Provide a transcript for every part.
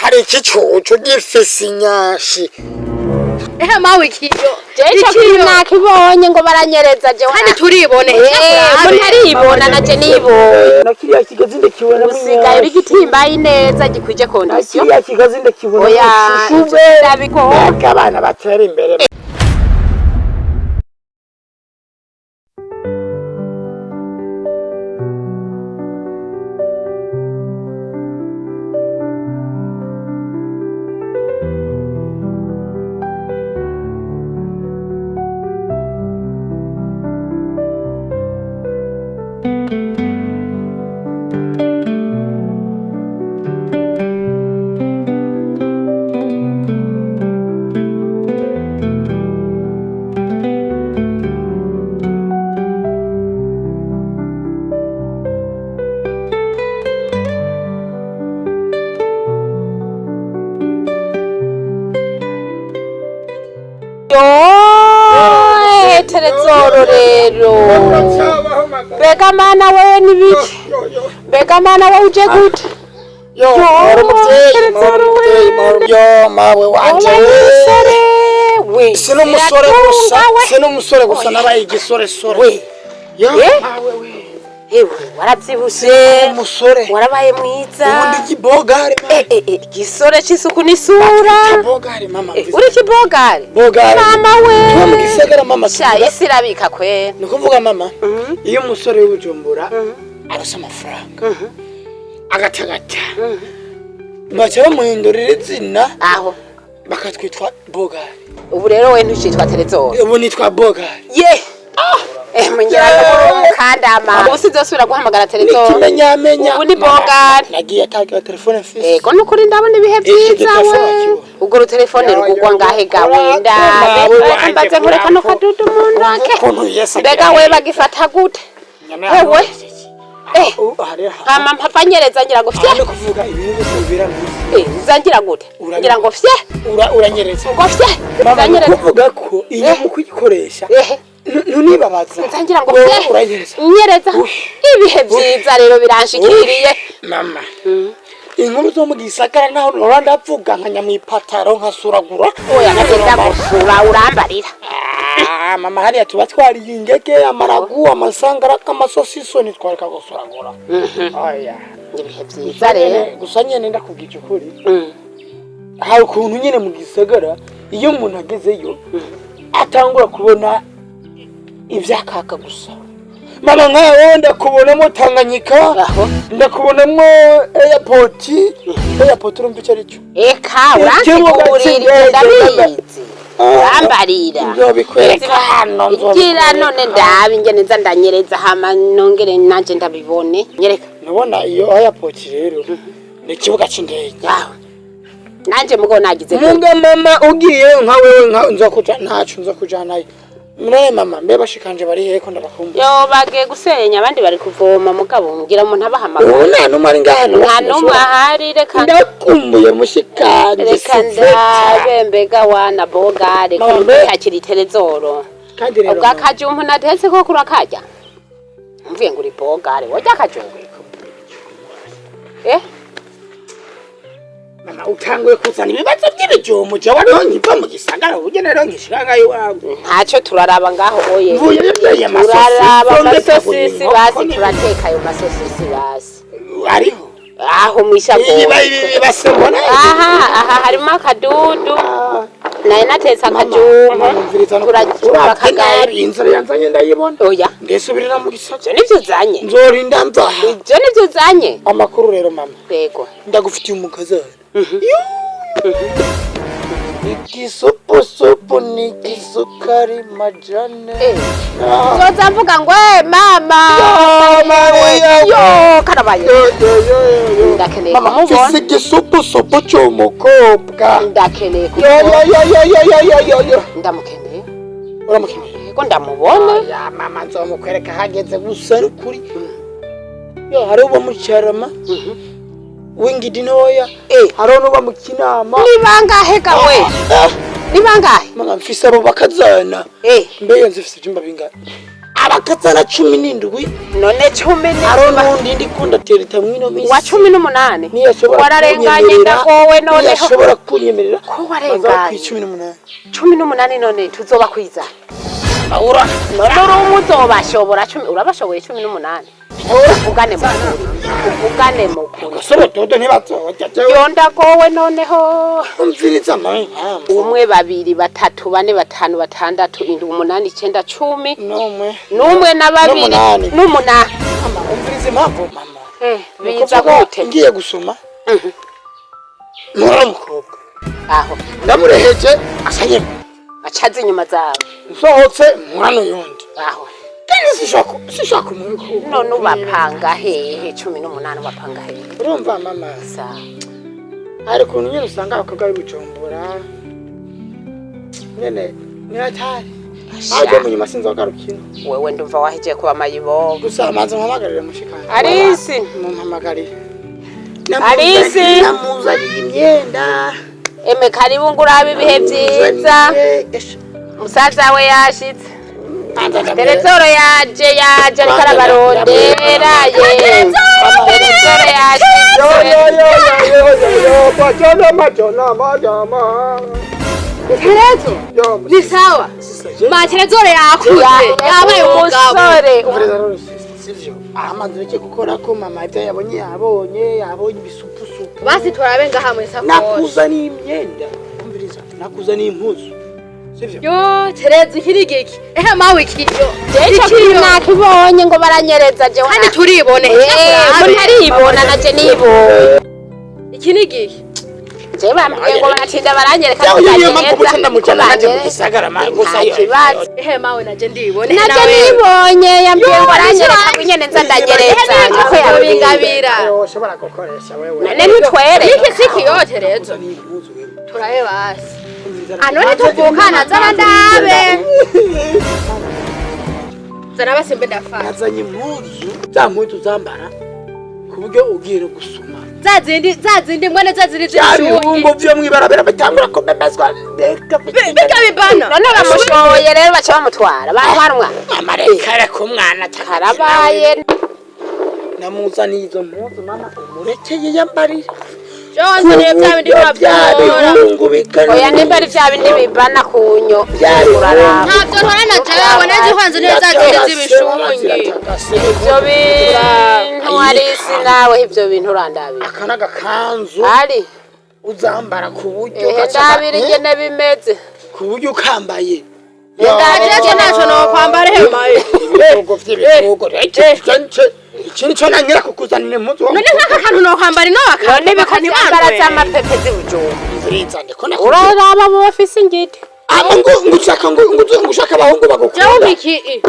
Hari ikicucu gifise inyashi. Ehe mawe, ikiyo. Jewe ico kintu nakibonye ngo baranyereza jewe. Kandi turibone. Umuntu aribona, naje nibonye. Na kiriya kigazi ndakibona. Usigaye uri gitimbaye neza, gikwije Na condition. kiriya kigazi ndakibona. Oya. Shushu. Ndabikora. Mbega abana batera imbere! Yo, terezoro rero. Mbega mana wewe, nibiki? Mbega mana wewe, uje gute? Yo, mahoro muvyeyi, mahoro muvyeyi, mahoro. Yo mawe wanje. Oya, umusore we. Si n'umusore gusa. Iratunga we. Si n'umusore gusa, nabaye igisoresore. We. Yo Eh? mawe we. Ewe, waravyibushe. Umusore. Warabaye mwiza. Ubundi ikibogare. Eh, eh, eh, igisore c'isuku n'isura. Bogare mama. Eh, uri ikibogare. Bogare. Mama we. Tuba mu gisagara mama. Sha, isi irabika kwe. Ni ukuvuga mama, iyo umusore w'Ibujumbura arose amafaranga agatagata, baca bamuhindurira izina. Aho. Bakatwitwa bogare. Ubu rero we ntucitwa Terezoro? Ubu nitwa bogare. Ye. Eh, munyira mukandama. Ubu sizosubira guhamagara Terezoro. N'ikimenyamenya. Ubu ni bogare. Nagiye atagira telefone mfise. Ego, nukuri ndabona ibihe Iki vyiza gitelefone we. wakibona. Ubwo rutelefone rugugwa ngahe ga wenda? Mawe Reka mbaze nkure kano kadudu mu ntoke. Ukuntu Yesu agira Mbega we, bagifata gute? Wewe. Eh, hama mpava nyereza ngira ngo fye. Ni kuvuga ibintu byose bibera mu isi. Eh, nza ngira gute? Ngira ngo fye. Uranyereza. Ngo fye. Mama, Nza ni nyereza. kuvuga ko iyo Eh. mu kuyikoresha Ehe. ntunibabaza. Nza ngira ngo Wowe fye. uranyereza. Nyereza. Uff. Ibihe vyiza rero biranshikiriye. Mama, inkuru zo mu gisagara, naho nora ndavuga nka nyamwipataro nkasuragura. Oya, nagenda gusura urambarira. Ah, mama, hariya tuba twariye ingege, amaragu, amasangara, amasosiso, ntitwareka gusuragura. Oya. Ibihe vyiza rero. Gusa nyene ndakubwije ukuri, hari ukuntu nyene mu gisagara iyo umuntu agezeyo atangura kubona ivyakaka gusa. Mama, nkawe ndakubonamo Tanganyika. Aho. Ndakubonamo airport. Airport urumva icyo ari cyo? Eka, Ikibuga uransigurira ibyo. cy'indege. Ndabizi, urambarira. Nzobikwereka hano. Gira none ndabe ingene nza ndanyereza, hama nongere nanje ndabibone. Nyereka. Nubona iyo airport rero ni ikibuga c'indege. Aho nanje mugo nagize gute? Muga mama, ugiye nka wewe nka nzokuja ntaco nzokujanayo. Mure mama, mbe bashikanje bari hehe ko ndabakumbuye? Yo, bagiye gusenya, abandi bari kuvoma, mugabo ngira umuntu abahamagara. Ubu nta n'umwe ari ngaha? Nta n'umwe ahari. Reka. Ndakumbuye mushikanje. Reka Siveta. ndabe mbega wana bogare. Mama, mbe. Hakiri Terezoro. Kandi rero Ubwo akajumpu natetse ko kurakarya, mvuye ngo uri bogare, worya akajumpu, eh? Mama, utanguye kuzana ibibazo by'ibijumbu. Jewe rero nkiva mu gisagara, uburyo rero nkishira ngaho iwawe. Ntacyo, turaraba ngaho oye. Mvuye byoye. Turaraba amasosisi basi. Turateka. Turateka ayo masosisi basi. Ariho. Aho mwishago. Iba ibi base mbona. Aha, aha harimo akadudu, naye natetse akajumpu. Turakagaya. Inzara yanzanye ndayibona. Oya. Ndesubirira mu gisagara. Ivyo nivyo uzanye? Nzorinda mva. Ivyo nivyo uzanye? Amakuru rero mama. Yego. Ndagufitiye umukazana. Igisupusupu ni igisukari majane. Eh. Nzoza mvuga ngo "Eh, mama." Yo, Maria. Yo, karabaye. Yo, yo, yo, yo. Ndakeneye Mama, kumubona. mfise igisupusupu cy'umukobwa. Ndakeneye Yo, kumubona. yo, yo, yo, yo, yo, yo, yo. Ndamukeneye. Uramukeneye? Yego, ndamubona. Ya mama, nzomukwereka hageze. Gusa n'ukuri yo hari uba mu Cyarama w'ingidi ntoya. Eh. Hariho n'uba mu Kinama. Ni bangahe ga we? Ah, Ni bangahe? mama, mfise abo bakazana. Eh. Mbe iyo nzu ifise ivyumba bingahe? Abakazana 17. None cumi Aro n'indwi. Nundi ndikunda tereta mwino misi. Wa 18. Niyashobora Wararenganye. kunyemerera. Ndagowe noneho. Niyashobora kunyemerera. Ko Baza warenganye. ku 18. 18, none tuzoba kwiza? Ura. None uri umwe uzobashobora cumi? Urabashoboye 18? Uvugane mukuri, uvugane mukuri. Gasore toto ntibazoja. Yo, ndagowe noneho. Umviriza mawe mpamvu. Umwe, babiri, batatu, bane, batanu, batandatu, indwi, umunani, icenda, 10. N'umwe. N'umwe na babiri. N'umunani. N'umunani. Mama, umviriza impamvu mama. Biza Nukuvuga gute? ngiye gusoma ntora umukobwa. Aho. Ndamureheje asanye. Acaza inyuma zawe. Nsohotse mwana uyundi. Aho. Kandi sishaka umuntu. None ubapanga hehe 18? Ubapanga hehe? Urumva mama, Sawa. hari ukuntu nyine usanga abakobwa b'i Bujumbura nyene niratari ahubwo mu nyuma sinzogarukira. Wewe ndumva wahejeje kuba mayibobo. Gusa amaze mpamagarire mushikanje. Arisi. Mumpamagarire. Arisi. Namuzaniye imyenda. Eme, karibu ngurabe ibihe byiza. Musaza we yashitse. Terezoro yaje, yaje, ariko arabarondera ye. Terezoro yashitse. Terezo ni sawa ma? Terezoro yakuze, yabaye umugabo. Umusore. Sivyo, amaze ureke gukora ko mama ibyo yabonye, yabonye ibisupusupu. Basi turabe ngaha mu isakoshi. Nakuzaniye imyenda, umviriza, nakuzaniye impuzu, sivyo? Yo, Terezo, iki ni giki? Ehe mawe, ikiyo. Jewe ico nakibonye ngo baranyereza jewe. Kandi turibone. Muri aribona naje nibonye. Iki ni giki? Jewe bambwiye ngo baratinda baranyereka. Yawe, niyo mpamvu buca ndamujana naje mu gisagara ma gusa Nta kibazo. Ehe mawe, naje ndibone. Naje nibonye, yambwiye ngo aranyereka ngo nyene nza ndanyereza niko yambwiye. Bingabira. Ushobora gukoresha wewe. None ntitwere. Iki si kiyo, Terezo? Nakuzaniye impuzu wewe. Turabe basi. Umviriza. Anone tuvukana, zana ndabe, zana basimbe ndafata. Nazanye impuzu, za mpuzu zambara ku buryo ugiye no gusuma. Za zindi, za zindi mwene, za zindi Bya z'ishuri. bihungu vyo mw'ibarabara bitangura kumemezwa. Bijya bibana. None bamushoye rero, baca bamutwara, batwara umwana. Mama, reka reka, umwana. Karabaye. Namuzaniye izo mpuzu mama, umureke yiyambarire. Byose ni bya bindi bya babyora. bihungu bikana. Oya, nimba ari vya bindi bibana kunyo uraraba. Ntabyo ntora na jewe, nzi kwanza niyo za zindi z'ibishungi. Ivyo bintu arisi nawe, ivyo bintu urandabira. Aka n'agakanzu Ari uzambara ku buryo ehe, ndabira ingene bimeze. ku buryo ukambaye. Ndabira. Jewe ntacyo nokwambara hemaye. Ibitugu vy'ibitugu, iki nico nanyera kukuzanira impuzu. None nk'aka kantu nokwambara ino? None bikovyambara Bakantibandwe. z'amapepe z'ibujumba. Umviriza, ndiko nakubwira. Uraraba abo bafise ingiti. Ama ngo ngushaka ngo ngo ngushaka abahungu Jewe bagukunda. iki?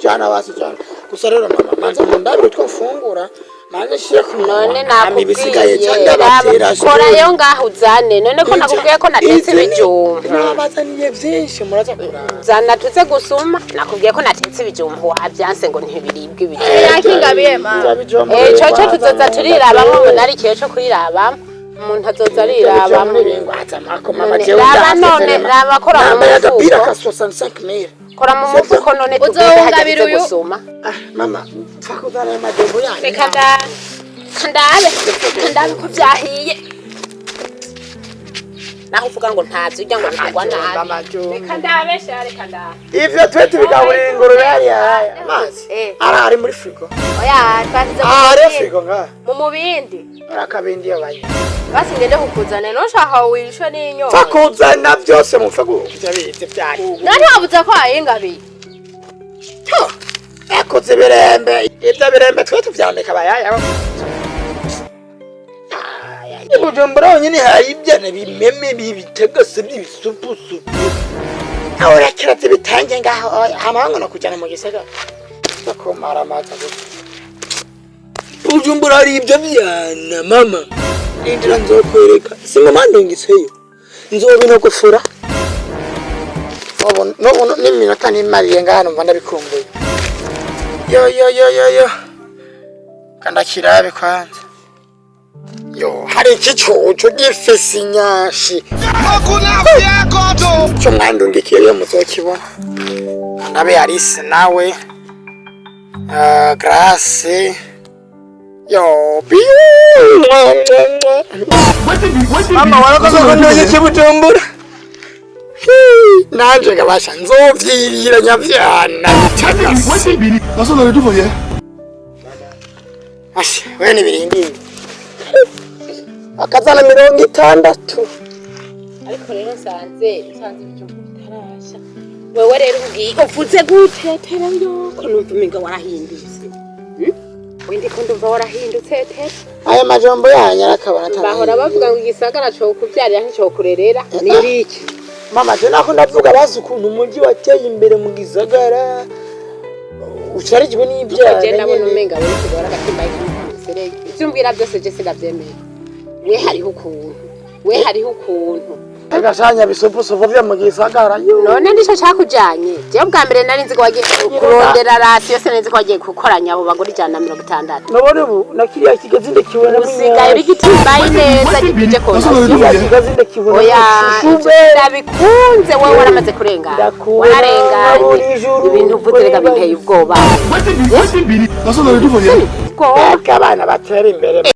Jana basi, jana. Gusa rero mama, manza mundabire utwo mfungura, manze nshire ku munwa. None Hama ibisigaye nakubwiye ca ndabatera. raba, korayo ngaho uzane. None ko nakubwiye ko natetse ibijumba. Nabazaniye vyinshi, muraza kuraba. Zana tuze gusuma. Nakubwiye ko natetse ibijumba, wabyanse ngo ntibiribwe ibijumba. Yakingabiye ma. Ico cyo tuzoza turirabamo, umuntu ari ikiyo cyo kurirabamo, umuntu azoza arirabamo. Raba none, raba, kora mu Nambaye agapira mufuko. ka 65 mille. Kora mu mufuko none tugende Uzowungabira hajya tuze uyu? gusuma. Ah mama, pfa kuzana ayo majambo yanyu. Reka ndabe, ndabe, ndabe ko vyahiye. Naho uvuga ngo ntazi urya ngo ntagwa nabi. Amajumba. Reka ndabe sha, reka ndabe. Ivyo twe tubigaburira ingurube hariya haya amazi. Ara ari muri frigo. Oya, twasize mu Ah, ari mubindi. frigo nga. Mu mubindi. Arakabindi yabaye. Basi ngende kukuzana, ntushaka wishwe n'inyota. Pfa kuzana byose mupfa gukuvya bize byanyu. None wabuze ko wayingabiye? Yakoze ibirembe. Ibyo birembe twe tuvyambika abayaya. I Bujumbura honyine hari ibyana bimeme bibitegase by'ibisupusupu. Aho urakiraze bitange ngaho amahanga no kujyana mu gisagara. Bakomara amazi gusa. Bujumbura hari ibyo byana mama. Indira nzokwereka. Singoma ndongiseyo. Nzobinogofora. Ubu n'ubu n'iminota nimariye ngaha numva ndabikumbuye. Yo yo yo yo yo. Kandakirabe kwanza. Yo, hari ikicucu gifise inyashi. Cyo mwandungikiye yo muzokibona. Ndabe Alice nawe, Grace yo biu. Mama, warakoze kundoye kibujumbura. Nanje gabasha nzovyirira nyavyana bitagase. Ashe we nibirindindi akazana 60. Ariko rero nsanze ibijumbu bitarasha. Wewe rero ugiye uvuze gute tera yo ko numva umenga warahindutse? We ndiko ndumva warahindutse, tera. Aya majambo yanyu arakabona. Bahora bavuga ngo igisagara co kuvyarira nticokurerera, nibiki? Mama, je nako ndavuga bazi ukuntu umujyi wateye imbere mu gisagara ucarijwe n'ibyana. Je ndabona Nyene. umenga wewe kugora agatimba y'umuserege. Ivyo umbwira byose je sindavyemera. We hariho ukuntu, we hariho ukuntu. Agashanya bisoposopo vyo mu gisagara yo. None nico cakujanye? Jewe bwa mbere nari nzi ko wagiye kurondera ration, sinari nzi ko wagiye gukoranya abo bagura 160. Nabone ubu na kiriya kigazi ndakibona. Usigaye uri gitimbayi neza gikije kondisiyo. Kiriya kigazi ndakibona. Oya. Shushu. Ndabikunze, wowe waramaze kurengana. Ndakubona Wararenganye. buri juru. Ibintu uvuze rega binteye ubwoba. Ubwoba. Eka, abana batera imbere.